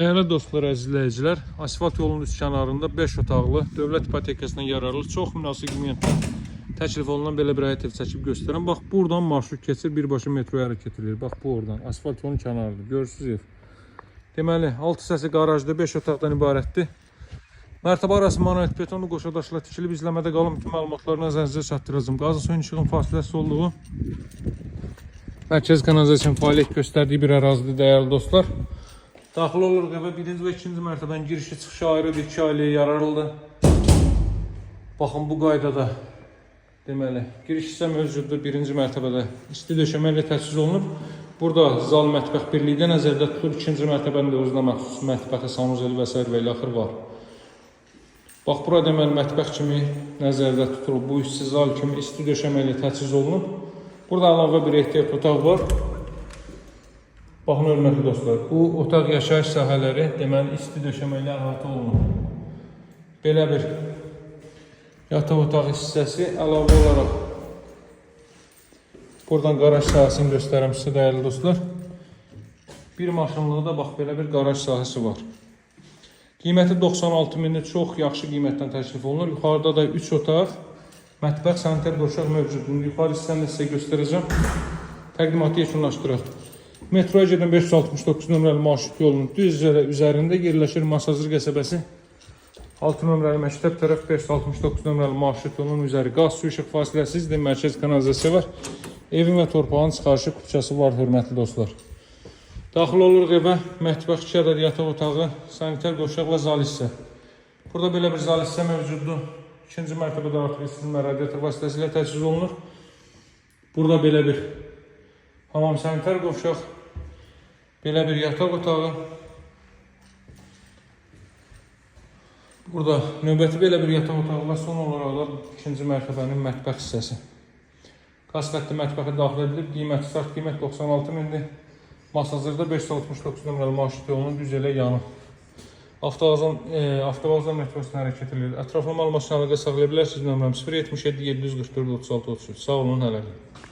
Dəyərli dostlar, əziz izləyicilər, asfalt yolunun üst kənarında 5 otaqlı, dövlət ipotekasına yararlı, çox münasib qiymətlə təklif olunan belə bir həyət ev çəkib göstərirəm. Bax, buradan marşrut keçir, birbaşa metroya hərəkət edir. Bax, bu oradan, asfalt yolunun kənarıdır. Görürsüz ev. Deməli, alt hissəsi qarajda 5 otaqdan ibarətdir. Mərtəbə arası monolit betonlu qoşa daşla tikilib, izləmədə qalın, bütün məlumatları nəzərinizə çatdıracağım. Qazın suyun işığın fasiləsiz olduğu, mərkəzi kanalizasiyanın fəaliyyət göstərdiyi bir ərazidir, dəyərli dostlar. Daxil oluruq evə, birinci və ikinci mərtəbənin girişi çıxışı ayrıdır, iki ailəyə yararlıdır. Baxın bu qaydada, deməli, giriş hissə mövcuddur birinci mərtəbədə. İsti döşəmə ilə təchiz olunub. Burada zal mətbəx birlikdə nəzərdə tutulur. İkinci mərtəbənin də özünə məxsus mətbəxi, sanuzeli və sair və ilaxır var. Bax bura deməli mətbəx kimi nəzərdə tutulub. Bu hissə zal kimi isti döşəmə ilə təchiz olunub. Burada əlavə bir ehtiyat otaq var. Baxın hörmətli dostlar, bu otaq yaşayış sahələri deməli isti döşəmə ilə əhatə olunub. Belə bir yataq otağı hissəsi əlavə olaraq buradan qaraj sahəsini göstərirəm sizə, dəyərli dostlar. Bir maşınlıqda bax belə bir qaraj sahəsi var. Qiyməti 96 mindir, çox yaxşı qiymətdən təklif olunur. Yuxarıda da 3 otaq, mətbəx, sanitar qovşaq mövcuddur. İndi yuxarı hissəni də sizə göstərəcəm. Təqdimatı yekunlaşdıraq. Metroya gedən 569 nömrəli marşrut yolunun düz üzərində yerləşir Masazır qəsəbəsi. 6 nömrəli məktəb tərəf 569 nömrəli marşrut yolunun üzəri. Qaz, su, işıq fasiləsizdir, mərkəz kanalizasiya var. Evin və torpağın çıxarışı kupçası var, hörmətli dostlar. Daxil oluruq evə. Mətbəx, 2 ədəd yataq otağı, sanitar qovşaq və zal hissə. Burada belə bir zal hissə mövcuddur. İkinci mərtəbədə artıq isitmə radiator vasitəsilə təchiz olunur. Burada belə bir hamam sanitar qovşaq, belə bir yataq otağı. Burada növbəti belə bir yataq otağı və son olaraq da ikinci mərtəbənin mətbəx hissəsi. Qaz xətti mətbəxə daxil edilib. Qiyməti, start qiymət 96 mindir. Masazırda 569 nömrəli marşrut yolunun düz elə yanı. Avtovağzal metrosuna hərəkət edir. Ətraflı məlumat üçün əlaqə saxlaya bilərsiniz. Nömrəm 077 744 36 33. Sağ olun, hələlik.